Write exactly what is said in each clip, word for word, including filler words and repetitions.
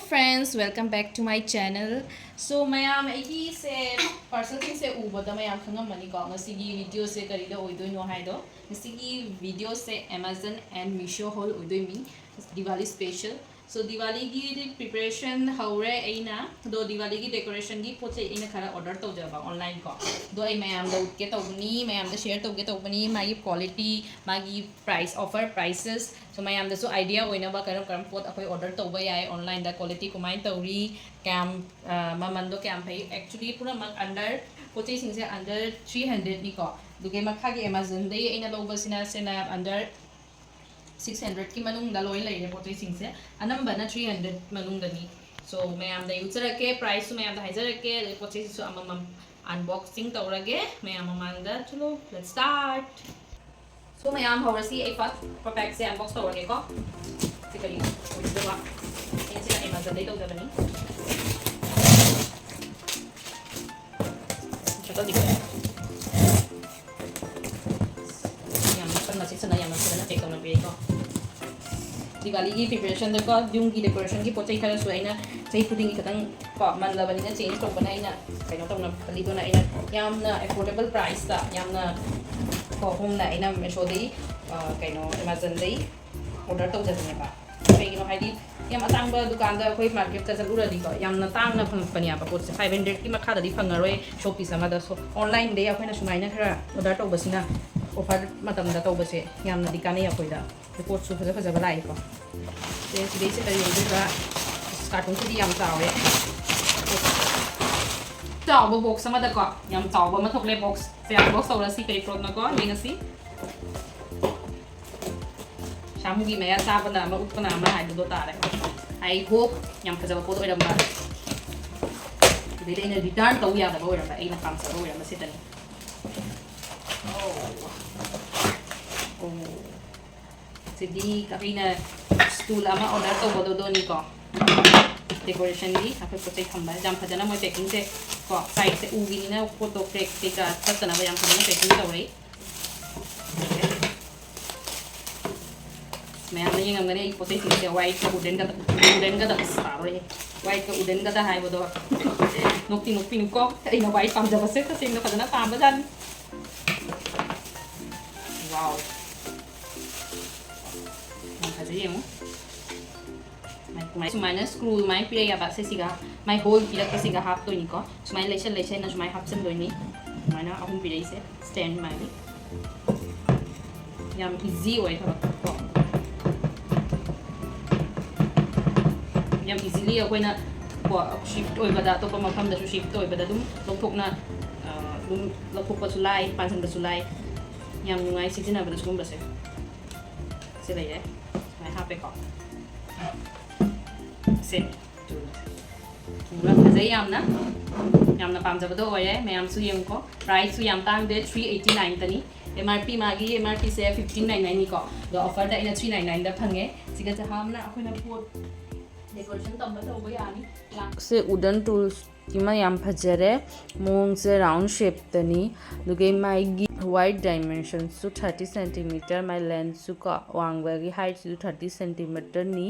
Friends, welcome back to my channel. So ꯃꯌꯥꯝ ꯑꯩꯒꯤꯁꯦ parcelꯁꯤꯡꯁꯦ ꯎꯕꯗ ꯃꯌꯥꯝ ꯈꯪꯉꯝꯃꯅꯤꯀꯣ, ꯉꯁꯤꯒꯤ videoꯁꯦ ꯀꯔꯤꯗ ꯑꯣꯏꯗꯣꯏꯅꯣ ꯍꯥꯏꯗꯣ. ꯉꯁꯤꯒꯤ videoꯁꯦ Amazon and Meesho haul ꯑꯣꯏꯗꯣꯏꯅꯤ, Diwali special. So ꯗꯤꯋꯥꯂꯤꯒꯤ preparation ꯍꯧꯔꯦ ꯑꯩꯅ, ꯑꯗꯣ ꯗꯤꯋꯥꯂꯤꯒꯤ decorationꯒꯤ ꯄꯣꯠ ꯆꯩ ꯑꯩꯅ ꯈꯔ order ꯇꯧꯖꯕ online ꯀꯣ. ꯑꯗꯣ ꯑꯩ ꯃꯌꯥꯝꯗ ꯎꯠꯀꯦ ꯇꯧꯕꯅꯤ, ꯃꯌꯥꯝꯗ share ꯇꯧꯒꯦ ꯇꯧꯕꯅꯤ, ꯃꯥꯒꯤ quality, ꯃꯥꯒꯤ price, offer prices, so ꯃꯌꯥꯝꯗꯁꯨ idea ꯑꯣꯏꯅꯕ ꯀꯔꯝ ꯀꯔꯝ ꯄꯣꯠ ꯑꯩꯈꯣꯏ order ꯇꯧꯕ ꯌꯥꯏ onlineꯗ, quality ꯀꯃꯥꯏꯅ ꯇꯧꯔꯤ, ꯀꯌꯥꯝ, ꯑ, ꯃꯃꯟꯗꯣ ꯀꯌꯥꯝ ꯐꯩ. Actually ꯄꯨꯝꯅꯃꯛ under, ꯄꯣꯠ ꯆꯩꯁꯤꯡꯁꯦ under three hundredꯅꯤꯀꯣ. ꯑꯗꯨꯒ ꯃꯈꯥꯒꯤ Amazonꯗꯒꯤ ꯑꯩꯅ ꯂꯧꯕꯁꯤꯅ ꯁꯤꯅ under six hundredꯀꯤ ꯃꯅꯨꯡꯗ ꯂꯣꯏ ꯂꯩꯔꯦ ꯄꯣꯠ ꯆꯩꯁꯤꯡꯁꯦ, ꯑꯅꯝꯕꯅ three hundred ꯃꯅꯨꯡꯗꯅꯤ. So ꯃꯌꯥꯝꯗ ꯎꯠꯆꯔꯛꯀꯦ, priceꯁꯨ ꯃꯌꯥꯝꯗ ꯍꯥꯏꯖꯔꯛꯀꯦ, ꯑꯗꯩ ꯄꯣꯠ ꯆꯩꯁꯤꯁꯨ ꯑꯃꯃꯝ unboxing ꯇꯧꯔꯒꯦ ꯃꯌꯥꯝ ꯃꯃꯥꯡꯗ. ꯆꯂꯣ, let's start. So ꯃꯌꯥꯝ ꯍꯧꯔꯁꯤ, ꯑꯩ first packꯁꯦ unbox ꯇꯧꯔꯒꯦꯀꯣ. ꯁꯤ ꯀꯔꯤ ꯑꯣꯏꯗꯣꯏꯕ? ꯑꯩꯅ ꯁꯤꯅ Amazonꯗꯩ ꯇꯧꯖꯕꯅꯤ. ꯌꯥꯝꯅ ꯀꯟꯅ ꯆꯦꯛꯁꯤꯟꯅ, ꯌꯥꯝꯅ ꯐꯖꯅ pack ꯇꯧꯅ ꯄꯤꯔꯦꯀꯣ. ꯗꯤꯋꯥꯂꯤꯒꯤ preparationꯗꯀꯣ, ꯌꯨꯝꯒꯤ decorationꯒꯤ ꯄꯣꯠ ꯆꯩ ꯈꯔꯁꯨ ꯑꯩꯅ ꯆꯍꯤ ꯈꯨꯗꯤꯡꯒꯤ ꯈꯤꯇꯪ ꯀꯣ, ꯃꯜꯂꯕꯅꯤꯅ change ꯇꯧꯕꯅ ꯑꯩꯅ ꯀꯩꯅꯣ ꯇꯧꯅ ꯈꯜꯂꯤꯗꯨꯅ ꯑꯩꯅ ꯌꯥꯝꯅ affordable priceꯇ, ꯌꯥꯝꯅ ꯀꯣ, ꯍꯣꯡꯅ ꯑꯩꯅ Meeshoꯗꯒꯤ, ꯑ, ꯀꯩꯅꯣ, Amazonꯗꯒꯤ order ꯇꯧꯖꯕꯅꯦꯕ꯫ ꯀꯩꯒꯤꯅꯣ ꯍꯥꯏꯗꯤ ꯌꯥꯝ ꯑꯇꯥꯡꯕ ꯗꯨꯀꯥꯟꯗ ꯑꯩꯈꯣꯏ marketꯇ ꯆꯠꯂꯨꯔꯗꯤꯀꯣ, ꯌꯥꯝꯅ ꯇꯥꯡꯅ ꯐꯪꯉꯛꯄꯅꯦꯕ ꯄꯣꯠꯁꯦ, five hundredꯀꯤ ꯃꯈꯥꯗꯗꯤ ꯐꯪꯉꯔꯣꯏ showpiece ꯑꯃꯗ꯫ So onlineꯗꯒꯤ ꯑꯩꯈꯣꯏꯅ ꯁꯨꯃꯥꯏꯅ ꯈꯔ order ꯇꯧꯕꯁꯤꯅ, offer ꯃꯇꯝꯗ ꯇꯧꯕꯁꯦ ꯌꯥꯝꯅꯗꯤ ꯀꯥꯟꯅꯩ ꯑꯩꯈꯣꯏꯗ꯫ ꯑꯗꯩ ꯄꯣꯠꯁꯨ ꯐꯖ ꯐꯖꯕ ꯂꯥꯛꯑꯦꯀꯣ꯫ ꯑꯗꯩ ꯁꯤꯗꯩꯁꯤꯗ ꯀꯔꯤ ꯑꯣꯏꯗꯣꯏꯕ? Cartonꯁꯤꯗꯤ ꯌꯥꯝ ꯆꯥꯎꯔꯦ꯫ ꯆꯥꯎꯕ box ꯑꯃꯗꯀꯣ, ꯌꯥꯝ ꯆꯥꯎꯕ ꯑꯃ ꯊꯣꯛꯂꯦ꯫ Boxꯁꯦ unbox ꯇꯧꯔꯁꯤ, ꯀꯔꯤ ꯄꯣꯠꯅꯣꯀꯣ ꯌꯦꯡꯉꯁꯤ꯫ ꯁꯥꯃꯨꯒꯤ ꯃꯌꯥ ꯆꯥꯕꯅ ꯑꯃ, ꯎꯠꯄꯅ ꯑꯃ ꯍꯥꯏꯕꯗꯣ ꯇꯥꯔꯦ꯫ I hope ꯌꯥꯝ ꯐꯖꯕ ꯄꯣꯠ ꯑꯣꯏꯔꯝꯕ, ꯑꯗꯩꯗꯤ ꯑꯩꯅ return ꯇꯧ ꯌꯥꯗꯕ ꯑꯣꯏꯔꯝꯕ, ꯑꯩꯅ ꯄꯥꯝꯖꯕ ꯑꯣꯏꯔꯝꯕ ꯁꯤꯗꯅꯤ꯫ ꯑꯣ꯫ ꯑꯣ꯫ ꯁꯤꯗꯤ ꯑꯩꯅ stool ꯑꯃ order ꯇꯧꯕꯗꯣꯗꯣꯅꯤꯀꯣ꯫ Decorationꯒꯤ ꯑꯩꯈꯣꯏ ꯄꯣꯠ ꯆꯩ ꯊꯝꯕ ꯌꯥꯝ ꯐꯖꯅ ꯃꯣꯏ packingꯁꯦ ꯀꯣ, sideꯁꯦ ꯎꯒꯤꯅꯤꯅ ꯄꯣꯠꯇꯣ crack ꯀꯩꯀꯥ ꯆꯠꯇꯅꯕ ꯌꯥꯝ ꯐꯖꯅ packing ꯇꯧꯔꯛꯏ꯫ ꯃꯌꯥꯝꯅ ꯌꯦꯡꯉꯝꯒꯅꯤ ꯑꯩ ꯄꯣꯠ ꯆꯩꯁꯤꯡꯁꯦ whiteꯀ woodenꯒꯗ, woodenꯒꯗ ꯁꯥꯔꯣꯏꯍꯦ꯫ Whiteꯀ woodenꯒꯗ ꯍꯥꯏꯕꯗꯣ ꯅꯣꯛꯇꯤ ꯅꯣꯛꯄꯤꯅꯨꯀꯣ꯫ ꯑꯩꯅ white ꯄꯥꯝꯖꯕꯁꯦ ꯇꯁꯦꯡꯅ ꯐꯖꯅ ꯄꯥꯝꯕꯖꯥꯠꯅꯤ꯫ Wow, ꯌꯥꯝ ꯐꯖꯩ ꯌꯦꯡꯉꯨ꯫ ꯁꯨꯃꯥꯏ-, ꯁꯨꯃꯥꯏꯅ screw ꯑꯗꯨꯃꯥꯏꯅ ꯄꯤꯔꯛꯑꯦꯕ꯫ ꯁꯦ ꯁꯤꯒ ꯃꯥꯏ hole ꯄꯤꯔꯛꯄꯁꯤꯒ ꯍꯥꯞꯇꯣꯏꯅꯤꯀꯣ꯫ ꯁꯨꯃꯥꯏꯅ ꯂꯩꯁꯟ ꯂꯩꯁꯟꯅ ꯁꯨꯃꯥꯏꯅ ꯍꯥꯞꯆꯤꯟꯗꯣꯏꯅꯤ꯫ ꯁꯨꯃꯥꯏꯅ ꯑꯍꯨꯝ ꯄꯤꯔꯛꯏꯁꯦ stand ꯃꯥꯒꯤ꯫ ꯌꯥꯝ easy ꯑꯣꯏ ꯊꯕꯛ ꯀꯣ꯫ ꯌꯥꯝ easily ꯑꯩꯈꯣꯏꯅ ꯀꯣ shift ꯑꯣꯏꯕꯗ, ꯑꯇꯣꯞꯄ ꯃꯐꯝꯗꯁꯨ shift ꯑꯣꯏꯕꯗ ꯑꯗꯨꯝ ꯂꯧꯊꯣꯛꯅ, ꯑ, ꯑꯗꯨꯝ ꯂꯧꯊꯣꯛꯄꯁꯨ ꯂꯥꯏ, ꯄꯥꯟꯁꯤꯟꯕꯁꯨ ꯂꯥꯏ꯫ ꯌꯥꯝ ꯅꯨꯡꯉꯥꯏ ꯁꯤꯖꯤꯟꯅꯕꯗ ꯁꯤꯒꯨꯝꯕꯁꯦ꯫ ꯁꯤ ꯂꯩꯔꯦ꯫ ꯁꯨꯃꯥꯏꯅ ꯍꯥꯞꯄꯦꯀꯣ꯫ ꯁꯦ꯫ ꯄꯨꯔꯥ ꯐꯖꯩ ꯌꯥꯝꯅ꯫ ꯌꯥꯝꯅ ꯄꯥꯝꯖꯕꯗꯣ ꯑꯣꯏꯔꯦ꯫ ꯃꯌꯥꯝꯁꯨ ꯌꯦꯡꯉꯨꯀꯣ꯫ Priceꯁꯨ ꯌꯥꯝ ꯇꯥꯡꯗꯦ, three eighty nineꯇꯅꯤ꯫ M R P ꯃꯥꯒꯤ M R Pꯁꯦ fifteen nine nineꯅꯤꯀꯣ꯫ ꯑꯗꯣ offerꯗ ꯑꯩꯅ three nine nineꯗ ꯐꯪꯉꯦ꯫ ꯁꯤꯒ ꯆꯍꯥꯝꯅ ꯑꯩꯈꯣꯏꯅ ꯄꯣꯠ decoration ꯇꯝꯕ ꯇꯧꯕ ꯌꯥꯅꯤ꯫ ꯁꯦ wooden tools ꯑꯃ ꯌꯥꯝ ꯐꯖꯔꯦ꯫ ꯃꯑꯣꯡꯁꯦ round shapeꯇꯅꯤ꯫ ꯑꯗꯨꯒ ꯃꯥꯒꯤ wide dimensionꯁꯨ thirty centimeter, ꯃꯥꯏ lengthꯁꯨ ꯀꯣ, ꯋꯥꯡꯕꯒꯤ heightꯁꯨ thirty centimeterꯅꯤ꯫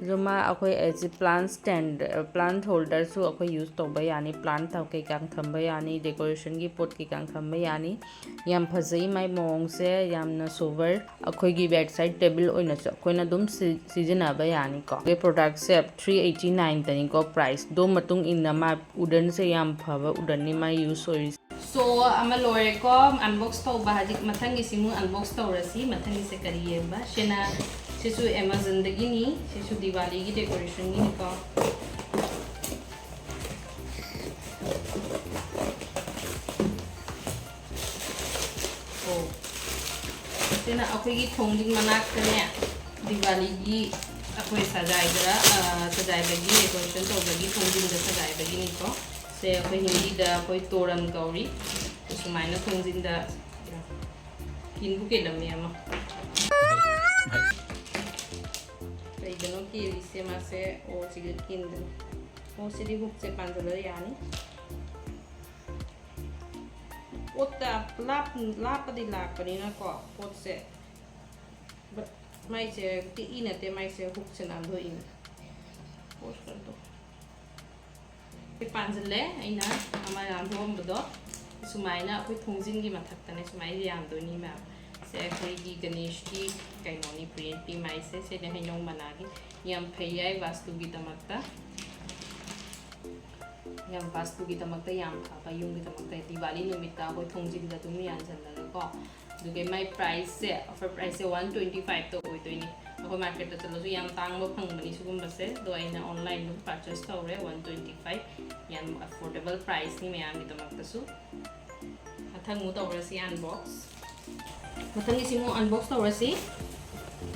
ꯑꯗꯨ ꯃꯥ ꯑꯩꯈꯣꯏ as a plant stand, plant holderꯁꯨ ꯑꯩꯈꯣꯏ use ꯇꯧꯕ ꯌꯥꯅꯤ꯫ Plant ꯀꯩꯀꯥ ꯊꯝꯕ ꯌꯥꯅꯤ, decorationꯒꯤ ꯄꯣꯠ ꯀꯩꯀꯥ ꯊꯝꯕ ꯌꯥꯅꯤ꯫ ꯌꯥꯝ ꯐꯖꯩ ꯃꯥꯏ ꯃꯑꯣꯡꯁꯦ, ꯌꯥꯝꯅ sober꯫ ꯑꯩꯈꯣꯏꯒꯤ bedside table ꯑꯣꯏꯅꯁꯨ ꯑꯩꯈꯣꯏꯅ ꯑꯗꯨꯝ ꯁꯤ-, ꯁꯤꯖꯤꯟꯅꯕ ꯌꯥꯅꯤꯀꯣ꯫ ꯑꯩꯈꯣꯏ productꯁꯦ three eighty nineꯇꯅꯤꯀꯣ꯫ Priceꯗꯣ ꯃꯇꯨꯡ ꯏꯟꯅ ꯃꯥ woodenꯁꯦ ꯌꯥꯝ ꯐꯕ woodenꯅꯤ ꯃꯥ use ꯑꯣꯏꯔꯤꯁꯦ꯫ So, ꯑꯃ ꯂꯣꯏꯔꯦꯀꯣ unbox ꯇꯧꯕ꯫ ꯍꯧꯖꯤꯛ ꯃꯊꯪꯒꯤꯁꯤꯃꯨꯛ unbox ꯇꯧꯔꯁꯤ꯫ ꯃꯊꯪꯒꯤꯁꯦ ꯀꯔꯤ ꯌꯦꯡꯕ? ꯁꯤꯅ, ꯁꯤꯁꯨ Amazonꯗꯒꯤꯅꯤ꯫ ꯁꯤꯁꯨ ꯗꯤꯋꯥꯂꯤꯒꯤ decorationꯒꯤꯅꯤꯀꯣ꯫ ꯑꯣ꯫ ꯁꯤꯅ ꯑꯩꯈꯣꯏꯒꯤ ꯊꯣꯡꯖꯤꯡ ꯃꯅꯥꯛꯇꯅꯦ, ꯗꯤꯋꯥꯂꯤꯒꯤ ꯑꯩꯈꯣꯏ ꯁꯖꯥꯏꯕꯗ, ꯑ, ꯁꯖꯥꯏꯕꯒꯤ, decoration ꯇꯧꯕꯒꯤ ꯊꯣꯡꯖꯤꯡꯗ ꯁꯖꯥꯏꯕꯒꯤꯅꯤꯀꯣ꯫ ꯁꯦ ꯑꯩꯈꯣꯏ ꯍꯤꯟꯗꯤꯗ ꯑꯩꯈꯣꯏ ꯇꯣꯔꯟ ꯀꯧꯔꯤ꯫ ꯁꯨꯃꯥꯏꯅ ꯊꯣꯡꯖꯤꯡꯗ ꯀꯤꯟꯕꯨ ꯀꯦꯜꯂꯝꯃꯦ ꯑꯃ꯫ ꯀꯩꯗꯅꯣ ꯀꯦꯜꯂꯤꯁꯦ ꯃꯥꯁꯦ? ꯑꯣ, ꯁꯤꯒ ꯀꯤꯟꯗꯅꯤ꯫ ꯑꯣ, ꯁꯤꯗꯤ hookꯁꯦ ꯄꯥꯟꯁꯤꯜꯂ ꯌꯥꯅꯤ꯫ ꯄꯣꯠꯇ ꯂꯥꯞ-, ꯂꯥꯞꯄꯗꯤ ꯂꯥꯛꯄꯅꯤꯅꯀꯣ, ꯄꯣꯠꯁꯦ꯫ But ꯃꯥꯏꯁꯦ ꯇꯤꯛꯏ ꯅꯠꯇꯦ, ꯃꯥꯏꯁꯦ ꯍꯨꯛꯁꯦ ꯅꯥꯟꯊꯣꯛꯏꯅꯦ꯫ ꯄꯣꯁ ꯀꯩꯅꯣ ꯇꯧ-, ꯁꯤ ꯄꯥꯟꯁꯤꯜꯂꯦ꯫ ꯑꯩꯅ ꯑꯃ ꯅꯥꯟꯊꯣꯛꯑꯝꯕꯗꯣ ꯁꯨꯃꯥꯏꯅ ꯑꯩꯈꯣꯏ ꯊꯣꯡꯖꯤꯟꯒꯤ ꯃꯊꯛꯇꯅꯦ ꯁꯨꯃꯥꯏꯅ ꯌꯥꯟꯗꯣꯏꯅꯤ ꯃꯌꯥꯝ꯫ ꯁꯦ ꯑꯩꯈꯣꯏꯒꯤ ꯒꯅꯦꯁꯀꯤ ꯀꯩꯅꯣꯅꯤ, ꯄ꯭ꯔꯤꯟꯠꯀꯤ ꯃꯥꯏꯁꯦ꯫ ꯁꯤꯅꯦ ꯍꯩꯅꯧ ꯃꯅꯥꯒꯤ꯫ ꯌꯥꯝ ꯐꯩ ꯍꯥꯏ ꯋꯥꯁꯇꯨꯒꯤꯗꯃꯛꯇ꯫ ꯌꯥꯝ ꯋꯥꯁꯇꯨꯒꯤꯗꯃꯛꯇ ꯌꯥꯝ ꯐꯕ, ꯌꯨꯝꯒꯤꯗꯃꯛꯇ ꯗꯤꯋꯥꯂꯤ ꯅꯨꯃꯤꯠꯇ ꯑꯩꯈꯣꯏ ꯊꯣꯡꯖꯤꯟꯗ ꯑꯗꯨꯝ ꯌꯥꯟꯁꯤꯜꯂꯒꯀꯣ꯫ ꯑꯗꯨꯒ ꯃꯥꯏ ꯄ꯭ꯔꯥꯏꯁꯁꯦ, ꯑꯣꯐꯔ ꯄ꯭ꯔꯥꯏꯁꯁꯦ ꯋꯥꯟ ꯇ꯭ꯋꯦꯟꯇꯤ ꯐꯥꯏꯚꯇ ꯑꯣꯏꯗꯣꯏꯅꯤ꯫ ꯑꯩꯈꯣꯏ ꯃꯥꯔꯀꯦꯠꯇ ꯆꯠꯂꯁꯨ ꯌꯥꯝ ꯇꯥꯡꯕ ꯐꯪꯕꯅꯤ ꯁꯤꯒꯨꯝꯕꯁꯦ, ꯑꯗꯣ ꯑꯩꯅ ꯑꯣꯟꯂꯥꯏꯟꯗ ꯄꯔꯆꯦꯁ ꯇꯧꯔꯦ꯫ ꯋꯥꯟ ꯇ꯭ꯋꯦꯟꯇꯤ ꯐꯥꯏꯚ, ꯌꯥꯝ ꯑꯐꯣꯔꯗꯦꯕꯜ ꯄ꯭ꯔꯥꯏꯁꯅꯤ ꯃꯌꯥꯝꯒꯤꯗꯃꯛꯇꯁꯨ꯫ ꯃꯊꯪ ꯑꯃꯨꯛ ꯇꯧꯔꯁꯤ ꯑꯟꯕꯣꯛꯁ꯫ ꯃꯊꯪꯒꯤꯁꯤ ꯑꯃꯨꯛ ꯑꯟꯕꯣꯛꯁ ꯇꯧꯔꯁꯤ꯫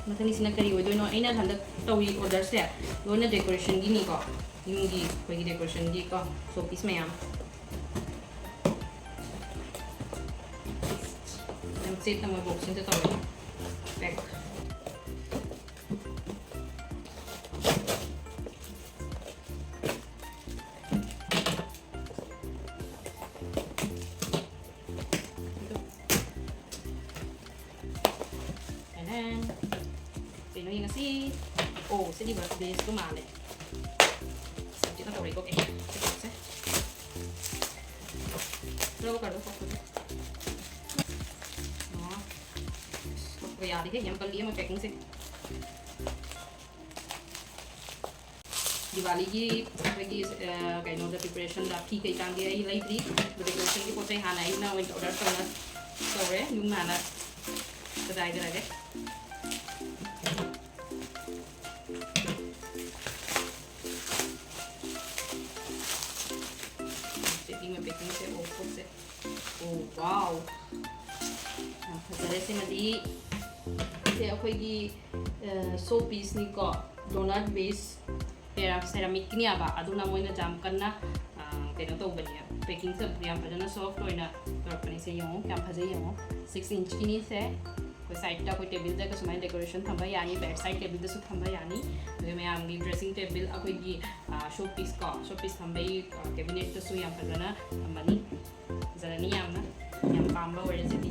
ꯃꯊꯪꯒꯤꯁꯤꯅ ꯀꯔꯤ ꯑꯣꯏꯗꯣꯏꯅꯣ? ꯑꯩꯅ ꯍꯟꯗꯛ ꯇꯧꯔꯤ ꯑꯣꯔꯗꯔꯁꯦ ꯂꯣꯏꯅ ꯗꯦꯀꯣꯔꯦꯁꯟꯒꯤꯅꯤꯀꯣ, ꯌꯨꯝꯒꯤ ꯑꯩꯈꯣꯏꯒꯤ ꯗꯦꯀꯣꯔꯦꯁꯟꯒꯤꯀꯣ, ꯁꯣ ꯄꯤꯁ ꯃꯌꯥꯝ꯫ ꯌꯥꯝ ꯆꯦꯠꯅ ꯃꯣꯏ ꯕꯣꯛꯁꯤꯡꯗ ꯇꯧꯔꯦ ꯄꯦꯛ꯫ ꯇꯦꯅꯦꯟ꯫ ꯀꯩꯅꯣ ꯌꯦꯡꯉꯁꯤ꯫ ꯑꯣ, ꯁꯤꯗꯤ ꯕꯦꯁꯇꯣ ꯃꯥꯜꯂꯦ꯫ ꯁꯤꯅ ꯇꯧꯔꯦꯀꯣ, ꯑꯦ, ꯁꯤ ꯇꯧꯁꯦ꯫ ꯂꯧ ꯀꯥꯔꯗꯣ ꯀꯛꯄꯗꯣ꯫ ꯑꯣ꯫ ꯀꯛꯄ ꯌꯥꯗꯦꯍꯦ, ꯌꯥꯝ ꯀꯜꯂꯤ ꯑꯃ ꯄꯦꯀꯤꯡꯁꯦ꯫ ꯗꯤꯋꯥꯂꯤꯒꯤ ꯑꯩꯈꯣꯏꯒꯤ, ꯑ, ꯀꯩꯅꯣꯗ ꯄ꯭ꯔꯤꯄꯦꯔꯦꯁꯟꯗ ꯐꯤ ꯀꯩꯀꯥꯗꯤ ꯑꯩ ꯂꯩꯗ꯭ꯔꯤ꯫ ꯑꯗꯣ ꯗꯦꯀꯣꯔꯦꯁꯟꯒꯤ ꯄꯣꯠ ꯆꯩ ꯍꯥꯟꯅ ꯑꯩꯅ ꯑꯣꯏꯅ ꯑꯣꯔꯗꯔ ꯇꯧꯔ ꯇꯧꯔꯦ꯫ ꯌꯨꯝ ꯍꯥꯟꯅ ꯁꯖꯥꯏꯖꯔꯒꯦ꯫ ꯁꯤꯒꯤ ꯃꯄꯦꯛꯁꯤꯡꯁꯦ, ꯑꯣ, ꯄꯣꯠꯁꯦ꯫ ꯑꯣ, ꯋꯥꯎ꯫ ꯌꯥꯝ ꯐꯖꯔꯦ ꯁꯤꯃꯗꯤ꯫ ꯁꯦ ꯑꯩꯈꯣꯏꯒꯤ, ꯑ, ꯁꯣ ꯄꯤꯁꯅꯤꯀꯣ, ꯗꯣꯅꯠ ꯕꯦꯁ ꯄꯦꯔꯥ ꯁꯦꯔꯥꯃꯤꯛꯀꯤꯅꯦꯕ, ꯑꯗꯨꯅ ꯃꯣꯏꯅ ꯌꯥꯝ ꯀꯟꯅ, ꯑ, ꯀꯩꯅꯣ ꯇꯧꯕꯅꯦ, ꯄꯦꯀꯤꯡꯁꯦ ꯌꯥꯝ ꯐꯖꯅ ꯁꯣꯐ ꯑꯣꯏꯅ ꯇꯧꯔꯛꯄꯅꯦ꯫ ꯁꯦ ꯌꯦꯡꯉꯣ, ꯀꯌꯥꯝ ꯐꯖꯩ ꯌꯦꯡꯉꯣ, ꯁꯤꯛꯁ ꯏꯟꯆꯀꯤꯅꯤ ꯁꯦ꯫ ꯑꯩꯈꯣꯏ ꯁꯥꯏꯗꯇ ꯑꯩꯈꯣꯏ ꯇꯦꯕꯜꯗꯒ ꯁꯨꯃꯥꯏꯅ ꯗꯦꯀꯣꯔꯦꯁꯟ ꯊꯝꯕ ꯌꯥꯅꯤ, ꯕꯦꯛ ꯁꯥꯏꯗ ꯇꯦꯕꯜꯗꯁꯨ ꯊꯝꯕ ꯌꯥꯅꯤ꯫ ꯑꯗꯨꯒ ꯃꯌꯥꯝꯒꯤ ꯗ꯭ꯔꯦꯁꯤꯡ ꯇꯦꯕꯜ, ꯑꯩꯈꯣꯏꯒꯤ, ꯑ, ꯁꯣ ꯄꯤꯁ ꯀꯣ, ꯁꯣ ꯄꯤꯁ ꯊꯝꯕꯒꯤ, ꯑ, ꯀꯦꯕꯤꯅꯦꯠꯇꯁꯨ ꯌꯥꯝ ꯐꯖꯅ ꯊꯝꯕꯅꯤ꯫ ꯐꯖꯔꯅꯤ ꯌꯥꯝꯅ, ꯌꯥꯝ ꯄꯥꯝꯕ ꯑꯣꯏꯔꯦ ꯁꯤꯗꯤ꯫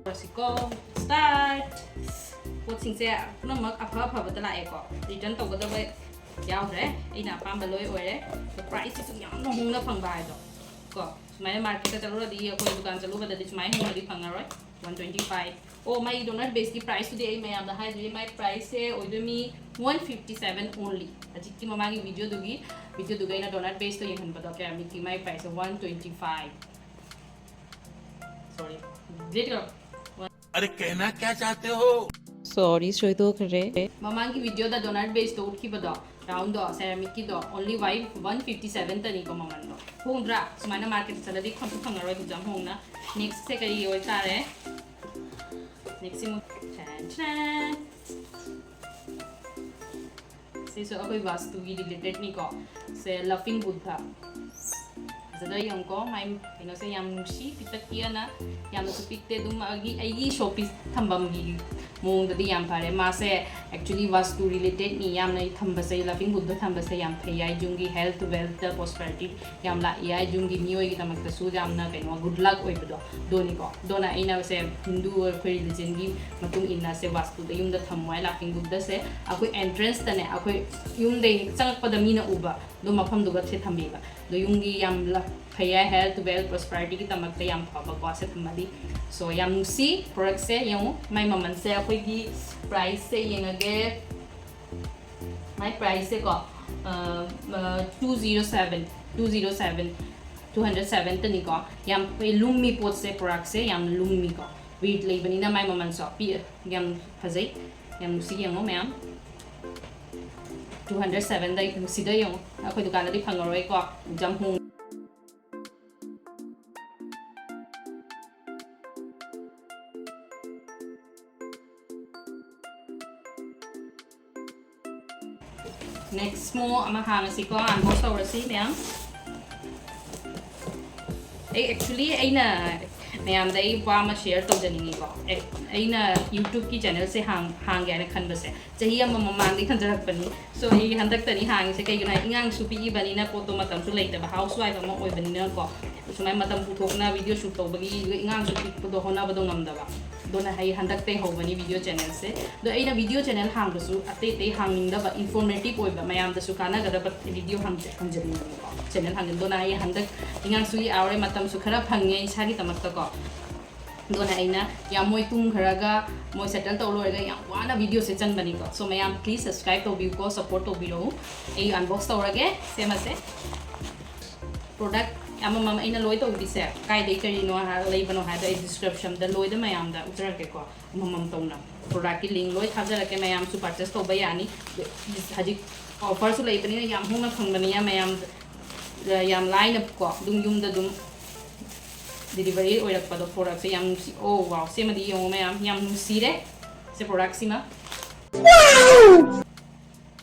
ꯇꯧꯔꯁꯤꯀꯣ꯫ Start! ꯄꯣꯠꯁꯤꯡꯁꯦ ꯄꯨꯝꯅꯃꯛ ꯑꯐ ꯑꯐꯕꯇ ꯂꯥꯛꯑꯦꯀꯣ꯫ Return ꯇꯧꯒꯗꯕ ꯌꯥꯎꯗ꯭ꯔꯦ꯫ ꯑꯩꯅ ꯑꯄꯥꯝꯕ ꯂꯣꯏ ꯑꯣꯏꯔꯦ꯫ ꯑꯗꯣ priceꯁꯤꯁꯨ ꯌꯥꯝꯅ ꯍꯣꯡꯅ ꯐꯪꯕ ꯍꯥꯏꯗꯣ ꯀꯣ꯫ ꯁꯨꯃꯥꯏꯅ marketꯇ ꯆꯠꯂꯨꯔꯗꯤ, ꯑꯩꯈꯣꯏ ꯗꯨꯀꯥꯟ ꯆꯠꯂꯨꯕꯗꯗꯤ ꯁꯨꯃꯥꯏꯅ ꯍꯣꯡꯅꯗꯤ ꯐꯪꯉꯔꯣꯏ꯫ One twenty five꯫ ꯑꯣ, ꯃꯥꯒꯤ donut baseꯀꯤ priceꯇꯨꯗꯤ ꯑꯩ ꯃꯌꯥꯝꯗ ꯍꯥꯏꯗꯣꯏꯅꯦ꯫ ꯃꯥꯏ priceꯁꯦ ꯑꯣꯏꯗꯣꯏꯅꯤ one fifty seven only꯫ ꯍꯧꯖꯤꯛꯀꯤ ꯃꯃꯥꯡꯒꯤ videoꯗꯨꯒꯤ, videoꯗꯨꯒ ꯑꯩꯅ donut baseꯇꯣ ꯌꯦꯡꯍꯟꯕꯗꯣ, ceramicꯀꯤ ꯃꯥꯏ priceꯁꯦ one twenty five꯫ Sorry, delete ꯇꯧꯔꯣ꯫ अरे कहना क्या चाहते हो? Sorry, ꯁꯣꯏꯗꯣꯛꯈ꯭ꯔꯦ꯫ ꯃꯃꯥꯡꯒꯤ videoꯗ donut baseꯇꯣ ꯎꯠꯈꯤꯕꯗꯣ, roundꯗꯣ, ceramicꯀꯤꯗꯣ, only one fifty sevenꯇꯅꯤꯀꯣ ꯃꯃꯜꯗꯣ꯫ ꯍꯣꯡꯗ꯭ꯔꯥ? ꯁꯨꯃꯥꯏꯅ marketꯇ ꯆꯠꯂꯗꯤ ꯈꯪꯁꯨ ꯈꯪꯉꯔꯣꯏ ꯑꯗꯨ ꯌꯥꯝ ꯍꯣꯡꯅ꯫ Nextꯁꯦ ꯀꯔꯤ ꯑꯣꯏꯇꯥꯔꯦ? Nextꯁꯤꯃꯨꯛ, ꯇꯦꯟ ꯇꯦꯟ꯫ ꯁꯤꯁꯨ ꯑꯩꯈꯣꯏ ꯚꯥꯁꯇꯨꯒꯤ relatedꯅꯤꯀꯣ꯫ ꯁꯦ Laughing Buddha꯫ ꯐꯖꯗ꯭ꯔꯥ ꯌꯦꯡꯉꯨꯀꯣ, ꯃꯥꯏ ꯀꯩꯅꯣꯁꯦ ꯌꯥꯝ ꯅꯨꯡꯁꯤ, ꯄꯤꯛꯇꯛ ꯄꯤꯛꯑꯅ ꯌꯥꯝꯅꯁꯨ ꯄꯤꯛꯇꯦ꯫ ꯑꯗꯨꯝ ꯑꯩꯒꯤ, ꯑꯩꯒꯤ showpiece ꯊꯝꯐꯝꯒꯤ ꯃꯑꯣꯡꯗꯗꯤ ꯌꯥꯝ ꯐꯔꯦ꯫ ꯃꯥꯁꯦ actually ꯚꯥꯁꯇꯨ relatedꯅꯤ, ꯌꯥꯝꯅ ꯊꯝꯕꯁꯦ, Laughing Buddha ꯊꯝꯕꯁꯦ ꯌꯥꯝ ꯐꯩ ꯍꯥꯏ꯫ ꯌꯨꯝꯒꯤ health, wealth, prosperity ꯌꯥꯝ ꯂꯥꯛꯏ ꯍꯥꯏ꯫ ꯌꯨꯝꯒꯤ ꯃꯤꯑꯣꯏꯒꯤꯗꯃꯛꯇꯁꯨ ꯌꯥꯝꯅ ꯀꯩꯅꯣ, good luck ꯑꯣꯏꯕꯗꯣ ꯑꯗꯨꯅꯤꯀꯣ꯫ ꯑꯗꯨꯅ ꯑꯩꯅ ꯁꯦ Hindu ꯑꯩꯈꯣꯏ religionꯒꯤ ꯃꯇꯨꯡ ꯏꯟꯅ ꯁꯦ ꯚꯥꯁꯇꯨꯗ ꯌꯨꯝꯗ ꯊꯝꯃꯣ ꯍꯥꯏ꯫ Laughing Buddhaꯁꯦ ꯑꯩꯈꯣꯏ entranceꯇꯅꯦ, ꯑꯩꯈꯣꯏ ꯌꯨꯝꯗꯩ ꯆꯪꯉꯛꯄꯗ ꯃꯤꯅ ꯎꯕ ꯑꯗꯨ ꯃꯐꯝꯗꯨꯒ ꯁꯦ ꯊꯝꯕꯤꯕ꯫ ꯑꯗꯣ ꯌꯨꯝꯒꯤ ꯌꯥꯝ ꯂ-, ꯐꯩ ꯍꯥꯏ, health, wealth, prosperityꯒꯤꯗꯃꯛꯇ ꯌꯥꯝ ꯐꯕꯀꯣ ꯁꯦ ꯊꯝꯃꯗꯤ꯫ So ꯌꯥꯝ ꯅꯨꯡꯁꯤ productꯁꯦ꯫ ꯌꯦꯡꯉꯨ, ꯃꯥꯏ ꯃꯃꯜꯁꯦ ꯑꯩꯈꯣꯏꯒꯤ priceꯁꯦ ꯌꯦꯡꯉꯒꯦ꯫ ꯃꯥꯏ priceꯁꯦꯀꯣ, ꯑ, ꯑ, two zero seven, two zero seven, two hundred sevenꯇꯅꯤꯀꯣ꯫ ꯌꯥꯝ ꯂꯨꯝꯃꯤ ꯄꯣꯠꯁꯦ, productꯁꯦ ꯌꯥꯝ ꯂꯨꯝꯃꯤꯀꯣ꯫ Weight ꯂꯩꯕꯅꯤꯅ ꯃꯥꯏ ꯃꯃꯜꯁꯨ ꯄꯤ-, ꯌꯥꯝ ꯐꯖꯩ꯫ ꯌꯥꯝ ꯅꯨꯡꯁꯤ, ꯌꯦꯡꯉꯣ ꯃꯌꯥꯝ꯫ Two hundred sevenꯗ ꯅꯨꯡꯁꯤꯗ ꯌꯦꯡꯉꯣ꯫ ꯑꯩꯈꯣꯏ ꯗꯨꯀꯥꯟꯗꯗꯤ ꯐꯪꯉꯔꯣꯏꯀꯣ꯫ ꯌꯥꯝ ꯍꯣꯡ-, Next ꯃꯣ ꯑꯃ ꯍꯥꯡꯉꯁꯤꯀꯣ, unbox ꯇꯧꯔꯁꯤ ꯃꯌꯥꯝ꯫ ꯑꯩ actually ꯑꯩꯅ ꯃꯌꯥꯝꯗ ꯑꯩ ꯋꯥ ꯑꯃ share ꯇꯧꯖꯅꯤꯡꯉꯤꯀꯣ꯫ ꯑꯦ, ꯑꯩꯅ YouTubeꯀꯤ channelꯁꯦ ꯍꯥꯡ-, ꯍꯥꯡꯒꯦ ꯍꯥꯏꯅ ꯈꯟꯕꯁꯦ ꯆꯍꯤ ꯑꯃ ꯃꯃꯥꯡꯗꯒꯤ ꯈꯟꯖꯔꯛꯄꯅꯤ꯫ So ꯑꯩ ꯍꯟꯗꯛꯇꯅꯤ ꯍꯥꯡꯉꯤꯁꯦ꯫ ꯀꯩꯒꯤꯅꯣ ꯍꯥꯏ, ꯑꯉꯥꯡꯁꯨ ꯄꯤꯛꯏꯕꯅꯤꯅ, ꯄꯣꯠꯇꯣ ꯃꯇꯝꯁꯨ ꯂꯩꯇꯕ, housewife ꯑꯃ ꯑꯣꯏꯕꯅꯤꯅꯀꯣ꯫ ꯁꯨꯃꯥꯏꯅ ꯃꯇꯝ ꯄꯨꯊꯣꯛꯅ video shoot ꯇꯧꯕꯒꯤ, ꯑꯉꯥꯡꯁꯨ ꯄꯤꯛꯄꯗꯣ ꯍꯣꯠꯅꯕꯗꯣ ꯉꯝꯗꯕ꯫ ꯑꯗꯨꯅ ꯑꯩ ꯍꯟꯗꯛꯇꯩ ꯍꯧꯕꯅꯤ video channelꯁꯦ꯫ ꯑꯗꯣ ꯑꯩꯅ video channel ꯍꯥꯡꯕꯁꯨ ꯑꯇꯩ ꯑꯇꯩ ꯍꯥꯡꯅꯤꯡꯗꯕ, informative ꯑꯣꯏꯕ, ꯃꯌꯥꯝꯗꯁꯨ ꯀꯥꯟꯅꯒꯗꯕ video ꯍꯥꯡꯖ-, ꯍꯥꯡꯖꯅꯤꯡꯕꯅꯤꯀꯣ꯫ Channel ꯍꯥꯡꯖ-, ꯑꯗꯨꯅ ꯑꯩ ꯍꯟꯗꯛ ꯑꯉꯥꯡꯁꯨ ꯌꯥꯎꯔꯦ, ꯃꯇꯝꯁꯨ ꯈꯔ ꯐꯪꯉꯦ ꯏꯁꯥꯒꯤꯗꯃꯛꯇꯀꯣ꯫ ꯑꯗꯨꯅ ꯑꯩꯅ ꯌꯥꯝ ꯃꯣꯏ ꯇꯨꯝꯈ꯭ꯔꯒ, ꯃꯣꯏ settle ꯇꯧ ꯂꯣꯏꯔꯒ ꯌꯥꯝ ꯋꯥꯅ videoꯁꯦ ꯆꯟꯕꯅꯤꯀꯣ꯫ So ꯃꯌꯥꯝ please subscribe ꯇꯧꯕꯤꯌꯨꯀꯣ, support ꯇꯧꯕꯤꯔꯛꯎ꯫ ꯑꯩ unbox ꯇꯧꯔꯒꯦ, ꯁꯦꯝꯃꯁꯦ꯫ Product ꯑꯃꯃꯝ ꯑꯩꯅ ꯂꯣꯏ ꯇꯧꯕꯤꯁꯦ, ꯀꯥꯏꯗꯩ ꯀꯔꯤꯅꯣ ꯍꯥꯏ-, ꯂꯩꯕꯅꯣ ꯍꯥꯏꯗꯣ ꯑꯩ descriptionꯗ ꯂꯣꯏꯗ ꯃꯌꯥꯝꯗ ꯎꯠꯆꯔꯛꯀꯦꯀꯣ꯫ ꯑꯃꯃꯝ ꯇꯧꯅ productꯀꯤ link ꯂꯣꯏ ꯊꯥꯖꯔꯛꯀꯦ, ꯃꯌꯥꯝꯁꯨ purchase ꯇꯧꯕ ꯌꯥꯅꯤ꯫ ꯍꯧꯖꯤꯛ offerꯁꯨ ꯂꯩꯕꯅꯤꯅ ꯌꯥꯝ ꯍꯣꯡꯅ ꯐꯪꯕꯅꯤꯅ ꯃꯌꯥꯝ, ꯌꯥꯝ ꯂꯥꯏꯅ ꯀꯣ ꯑꯗꯨꯝ ꯌꯨꯝꯗ ꯑꯗꯨꯝ delivery ꯑꯣꯏꯔꯛꯄꯗꯣ꯫ Productꯁꯦ ꯌꯥꯝ ꯅꯨꯡꯁꯤ꯫ Oh wow, ꯁꯤꯃꯗꯤ ꯌꯦꯡꯉꯣ ꯃꯌꯥꯝ, ꯌꯥꯝ ꯅꯨꯡꯁꯤꯔꯦ ꯁꯤ productꯁꯤꯃ꯫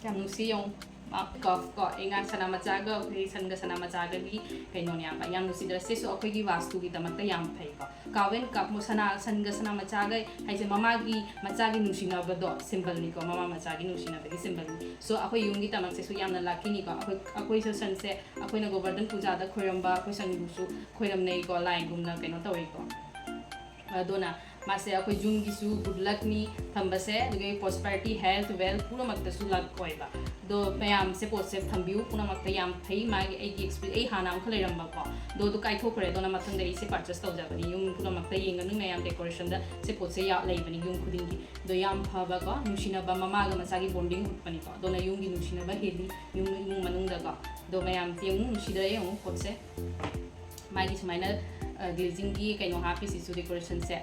ꯌꯥꯝ ꯅꯨꯡꯁꯤ ꯌꯦꯡꯉꯣ꯫ ꯃꯥ cup ꯀꯣ, ꯑꯩ ꯉꯥ ꯁꯅꯥ ꯃꯆꯥꯒ, ꯑꯩꯈꯣꯏ ꯁꯟꯒ ꯁꯅꯥ ꯃꯆꯥꯒꯒꯤ ꯀꯩꯅꯣꯅꯦ ꯍꯥꯏꯕ, ꯌꯥꯝ ꯅꯨꯡꯁꯤꯗ꯭ꯔꯥ? ꯁꯤꯁꯨ ꯑꯩꯈꯣꯏꯒꯤ ꯋꯥꯁꯇꯨꯒꯤꯗꯃꯛꯇ ꯌꯥꯝ ꯐꯩꯀꯣ꯫ Cow and cup, ꯃꯣ-, ꯁꯅꯥ, ꯁꯟꯒ ꯁꯅꯥ ꯃꯆꯥꯒ ꯍꯥꯏꯁꯦ ꯃꯃꯥꯒꯤ, ꯃꯆꯥꯒꯤ ꯅꯨꯡꯁꯤꯅꯕꯗꯣ symbolꯅꯤꯀꯣ, ꯃꯃꯥ ꯃꯆꯥꯒꯤ ꯅꯨꯡꯁꯤꯅꯕꯒꯤ symbolꯅꯤ꯫ So ꯑꯩꯈꯣꯏ ꯌꯨꯝꯒꯤꯗꯃꯛꯁꯤꯁꯨ ꯌꯥꯝꯅ luckyꯅꯤꯀꯣ꯫ ꯑꯩꯈꯣꯏ, ꯑꯩꯈꯣꯏꯁꯨ ꯁꯟꯁꯦ ꯑꯩꯈꯣꯏꯅ ꯒꯣꯕꯔꯙꯟ ꯄꯨꯖꯥꯗ ꯈꯣꯏꯔꯝꯕ, ꯑꯩꯈꯣꯏ ꯁꯟꯕꯨꯁꯨ ꯈꯣꯏꯔꯝꯅꯩꯀꯣ, ꯂꯥꯏꯒꯨꯝꯅ ꯀꯩꯅꯣ ꯇꯧꯋꯤꯀꯣ꯫ ꯑꯗꯨꯅ ꯃꯥꯁꯦ ꯑꯩꯈꯣꯏ ꯌꯨꯝꯒꯤꯁꯨ good luckꯅꯤ ꯊꯝꯕꯁꯦ, ꯑꯗꯨꯒ prosperity, health, wealth ꯄꯨꯝꯅꯃꯛꯇꯁꯨ luck ꯑꯣꯏꯕ꯫ ꯑꯗꯣ ꯃꯌꯥꯝꯁꯦ ꯄꯣꯠꯁꯦ ꯊꯝꯕꯤꯌꯨ, ꯄꯨꯝꯅꯃꯛꯇ ꯌꯥꯝ ꯐꯩ꯫ ꯃꯥꯒꯤ ꯑꯩꯒꯤ experience, ꯑꯩ ꯍꯥꯟꯅ ꯑꯃꯈꯛ ꯂꯩꯔꯝꯕꯀꯣ, ꯑꯗꯣ ꯑꯗꯨ ꯀꯥꯏꯊꯣꯛꯈ꯭ꯔꯦ꯫ ꯑꯗꯨꯅ ꯃꯊꯪꯗ ꯑꯩꯁꯦ purchase ꯇꯧꯖꯕꯅꯤ꯫ ꯌꯨꯝ ꯄꯨꯝꯅꯃꯛꯇ ꯌꯦꯡꯒꯅꯨ ꯃꯌꯥꯝ, decorationꯗ ꯁꯤ ꯄꯣꯠꯁꯦ ꯌꯥ-, ꯂꯩꯕꯅꯤ ꯌꯨꯝ ꯈꯨꯗꯤꯡꯒꯤ꯫ ꯑꯗꯣ ꯌꯥꯝ ꯐꯕꯀꯣ, ꯅꯨꯡꯁꯤꯅꯕ, ꯃꯃꯥꯒ ꯃꯆꯥꯒꯤ bonding ꯎꯠꯄꯅꯤꯀꯣ꯫ ꯑꯗꯨꯅ ꯌꯨꯝꯒꯤ ꯅꯨꯡꯁꯤꯅꯕ ꯍꯦꯜꯂꯤ ꯌꯨꯝ, ꯏꯃꯨꯡ ꯃꯅꯨꯡꯗꯀꯣ꯫ ꯑꯗꯣ ꯃꯌꯥꯝ ꯌꯦꯡꯉꯨ, ꯅꯨꯡꯁꯤꯗ꯭ꯔꯥ ꯌꯦꯡꯉꯨ ꯄꯣꯠꯁꯦ꯫ ꯃꯥꯒꯤ ꯁꯨꯃꯥꯏꯅ, ꯑ, glazingꯒꯤ ꯀꯩꯅꯣ ꯍꯥꯞꯄꯤꯁꯤꯁꯨ, decorationꯁꯦ,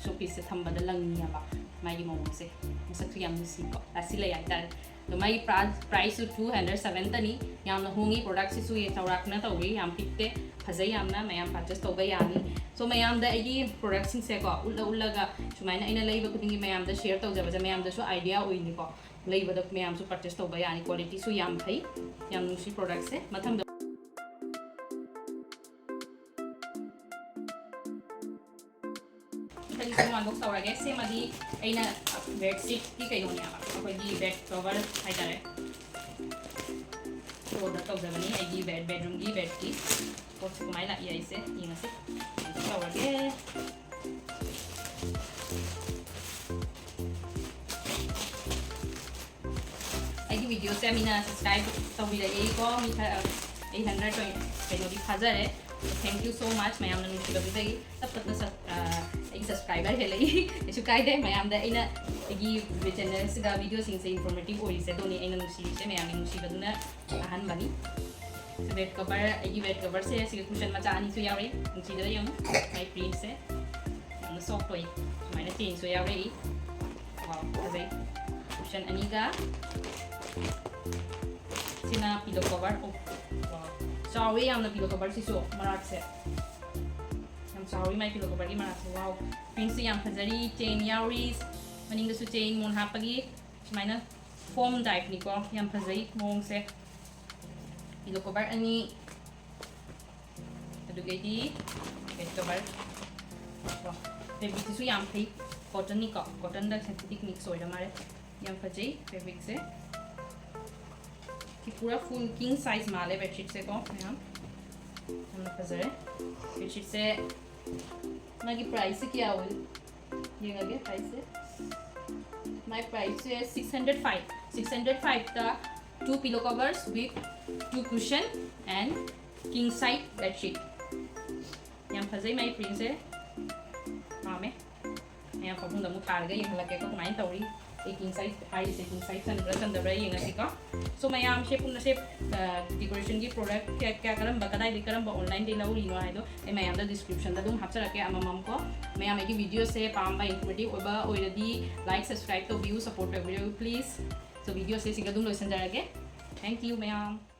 showpieceꯁꯦ ꯊꯝꯕꯗ ꯂꯪꯉꯤ ꯍꯥꯏꯕ꯫ ꯃꯥꯒꯤ ꯃꯑꯣꯡꯁꯦ, ꯃꯁꯛꯁꯨ ꯌꯥꯝ ꯅꯨꯡꯁꯤꯀꯣ, ꯂꯥꯁꯤ ꯂꯩ ꯍꯥꯏꯇꯥꯔꯦ꯫ ꯑꯗꯣ ꯃꯥꯒꯤ price, priceꯁꯨ two hundred sevenꯇꯅꯤ꯫ ꯌꯥꯝꯅ ꯍꯣꯡꯉꯤ, productꯁꯤꯁꯨ ꯌꯦ-, ꯆꯥꯎꯔꯥꯛꯅ ꯇꯧꯔꯤ, ꯌꯥꯝ ꯄꯤꯛꯇꯦ, ꯐꯖꯩ ꯌꯥꯝꯅ, ꯃꯌꯥꯝ purchase ꯇꯧꯕ ꯌꯥꯅꯤ꯫ So ꯃꯌꯥꯝꯗ ꯑꯩꯒꯤ productꯁꯤꯡꯁꯦꯀꯣ ꯎꯠꯂ ꯎꯠꯂꯒ ꯁꯨꯃꯥꯏꯅ ꯑꯩꯅ ꯂꯩꯕ ꯈꯨꯗꯤꯡꯒꯤ ꯃꯌꯥꯝꯗ share ꯇꯧꯖꯕꯁꯦ ꯃꯌꯥꯝꯗꯁꯨ idea ꯑꯣꯏꯅꯤꯀꯣ꯫ ꯂꯩꯕꯗ ꯃꯌꯥꯝꯁꯨ purchase ꯇꯧꯕ ꯌꯥꯅꯤ, qualityꯁꯨ ꯌꯥꯝ ꯐꯩ꯫ ꯌꯥꯝ ꯅꯨꯡꯁꯤ productꯁꯦ꯫ ꯃꯊꯪꯗ ꯃꯊꯪꯒꯤꯁꯨ unbox ꯇꯧꯔꯒꯦ꯫ ꯁꯤꯃꯗꯤ ꯑꯩꯅ bedsheetꯀꯤ ꯀꯩꯅꯣꯅꯦꯕ, ꯑꯩꯈꯣꯏꯒꯤ bed cover ꯍꯥꯏꯇꯥꯔꯦ꯫ Order ꯇꯧꯖꯕꯅꯤ ꯑꯩꯒꯤ bed, bedroomꯒꯤ bedꯀꯤ꯫ ꯄꯣꯠꯁꯦ ꯀꯃꯥꯏꯅ ꯂꯥꯛꯏ ꯍꯥꯏꯁꯦ ꯌꯦꯡꯉꯁꯤ꯫ ꯇꯧꯔꯒꯦ꯫ ꯑꯩꯒꯤ videoꯁꯦ ꯃꯤꯅ subscribe ꯇꯧꯕꯤꯔꯛꯑꯦꯀꯣ, ꯃꯤ ꯈꯔ eight hundred ꯀꯩꯅꯣꯗꯤ ꯐꯥꯖꯔꯦ꯫ Thank you so much, ꯃꯌꯥꯝꯅ ꯅꯨꯡꯁꯤꯕꯤꯕꯗꯒꯤ ꯇꯞ ꯇꯞꯅ ꯁꯕ-, ꯑ, ꯑꯩꯒꯤ subscriber ꯍꯦꯜꯂꯛꯏ꯫ ꯀꯩꯁꯨ ꯀꯥꯏꯗꯦ, ꯃꯌꯥꯝꯗ ꯑꯩꯅ ꯑꯩꯒꯤ channelꯁꯤꯗ videoꯁꯤꯡꯁꯦ informative ꯑꯣꯏꯔꯤꯁꯦ ꯑꯗꯨꯅꯤ ꯑꯩꯅ ꯅꯨꯡꯁꯤꯔꯤꯁꯦ, ꯃꯌꯥꯝꯒꯤ ꯅꯨꯡꯁꯤꯕꯗꯨꯅ ꯑꯍꯥꯟꯕꯅꯤ꯫ Bed cover, ꯑꯩꯒꯤ bed coverꯁꯦ ꯁꯤꯒ cushion ꯃꯆꯥ ꯑꯅꯤꯁꯨ ꯌꯥꯎꯔꯤ, ꯅꯨꯡꯁꯤꯗ꯭ꯔꯥ ꯌꯦꯡꯉꯨ, ꯃꯥꯏ printꯁꯦ ꯌꯥꯝꯅ soft ꯑꯣꯏ꯫ ꯁꯨꯃꯥꯏꯅ chainꯁꯨ ꯌꯥꯎꯔꯛꯏ꯫ Wow, ꯐꯖꯩ꯫ Cushion ꯑꯅꯤꯒ ꯁꯤꯅ pillow cover꯫ Oh, wow, ꯆꯥꯎꯋꯦ ꯌꯥꯝꯅ pillow coverꯁꯤꯁꯨ, ꯃꯔꯥꯛꯁꯦ ꯌꯥꯝ ꯆꯥꯎꯋꯤ ꯃꯥꯏ pillow coverꯒꯤ ꯃꯔꯥꯛꯁꯦ꯫ Wow, printꯁꯦ ꯌꯥꯝ ꯐꯖꯔꯤ, chain ꯌꯥꯎꯔꯤ, ꯃꯅꯤꯡꯗꯁꯨ chain ꯃꯣꯟ ꯍꯥꯞꯄꯒꯤ꯫ ꯁꯨꯃꯥꯏꯅ foam typeꯅꯤꯀꯣ, ꯌꯥꯝ ꯐꯖꯩ ꯃꯑꯣꯡꯁꯦ꯫ Pillow cover ꯑꯅꯤ, ꯑꯗꯨꯗꯒꯤꯗꯤ bed cover꯫ ꯀꯣ, fabricꯁꯤꯁꯨ ꯌꯥꯝ ꯐꯩ, cottonꯅꯤꯀꯣ, cottonꯗ synthetic mix ꯑꯣꯏꯔ ꯃꯥꯜꯂꯦ꯫ ꯌꯥꯝ ꯐꯖꯩ fabricꯁꯦ꯫ ꯁꯤ ꯄꯨꯔꯥ full king size ꯃꯥꯜꯂꯦ bedsheetꯁꯦꯀꯣ, ꯃꯌꯥꯝ ꯌꯥꯝꯅ ꯐꯖꯔꯦ꯫ Bedsheetꯁꯦ ꯃꯥꯒꯤ priceꯁꯦ ꯀꯌꯥ ꯑꯣꯏ? ꯌꯦꯡꯉꯒꯦ priceꯁꯦ꯫ My priceꯁꯦ six hundred five, six hundred fiveꯇ two pillow covers with two cushion and king size bedsheet꯫ ꯌꯥꯝ ꯐꯖꯩ my printꯁꯦ, ꯄꯥꯝꯃꯦ꯫ ꯃꯌꯥꯝ ꯐꯃꯨꯡꯗ ꯑꯃꯨꯛ ꯊꯥꯔꯒ ꯌꯦꯡꯍꯜꯂꯛꯀꯦꯀꯣ ꯀꯃꯥꯏꯅ ꯇꯧꯔꯤ꯫ ꯑꯩ king size ꯍꯥꯏꯔꯤꯁꯦ king size ꯆꯟꯕ꯭ꯔꯥ ꯆꯟꯗꯕ꯭ꯔꯥ ꯌꯦꯡꯉꯁꯤꯀꯣ꯫ So ꯃꯌꯥꯝꯁꯦ ꯄꯨꯟꯅꯁꯦ, ꯑ, decorationꯒꯤ product ꯀꯌꯥ ꯀꯌꯥ ꯀꯔꯝꯕ ꯀꯗꯥꯏꯗꯒꯤ ꯀꯔꯝꯕ onlineꯗꯒꯤ ꯂꯧꯔꯤꯅꯣ ꯍꯥꯏꯗꯣ ꯑꯩ ꯃꯌꯥꯝꯗ descriptionꯗ ꯑꯗꯨꯝ ꯍꯥꯞꯆꯔꯛꯀꯦ ꯑꯃꯃꯝ ꯀꯣ꯫ ꯃꯌꯥꯝ ꯑꯩꯒꯤ videoꯁꯦ ꯄꯥꯝꯕ, informative ꯑꯣꯏꯕ ꯑꯣꯏꯔꯗꯤ like, subscribe ꯇꯧꯕꯤꯌꯨ, support ꯇꯧꯕꯤꯌꯨ please꯫ So videoꯁꯦ ꯁꯤꯒ ꯑꯗꯨꯝ ꯂꯣꯏꯁꯤꯟꯖꯔꯒꯦ꯫ Thank you ꯃꯌꯥꯝ꯫